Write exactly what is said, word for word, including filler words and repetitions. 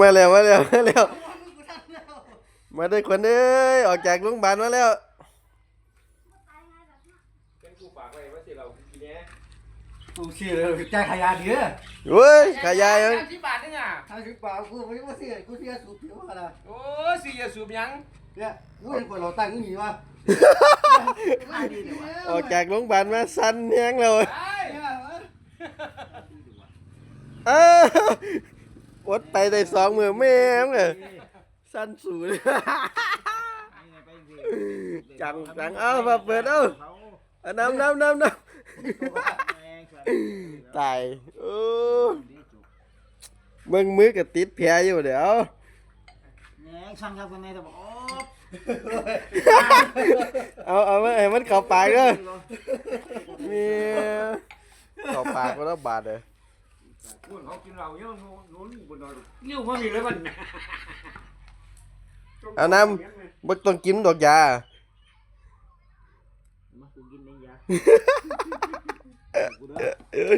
มาแล้ว มาแล้ว มาแล้ว มาได้คนเอ้ย ออกจากโรงพยาบาลมาแล้ว เป็นผู้ฝากไว้ว่าสิเรากินแน่ กูซื้อเลยจ่ายขายยาดีเด้อ เว้ย ขายยายัง สามสิบบาทนึงอ่ะ ห้าสิบบาท กูไม่ได้มาซื้อ กูเสียสูบผิวขนาด โอ้ย ซื้อยาสูบยัง เนี่ย กูเห็นคนเราตั้งหนีวะ ออกจากโรงพยาบาลมาสั่นแฮงแล้ว ไอ้ เนี่ย เอ้า อดไปได้สองมื้อแม่งเลย สั่นสูเลย จังจัง เอามาเปิด เอา เอาน้ำ น้ำ น้ำ น้ำ ตาย โอ้ เบิ่งมือก็ติดแผลอยู่เดี๋ยว แหมช่างครับคนไหนจะบอก โอ้ เอา เอามาให้มันเข้าปากเด้อ มี เข้าปากก็แล้วบาดเลย พวกเขากินเหล้าเยอะ หนู หนูนี่บ่นอน เลี้ยวพอดีเลยมัน เอาน้ำ บ่ต้องกินดอกยา มากูกินในยา กูเด้อ เอ้ย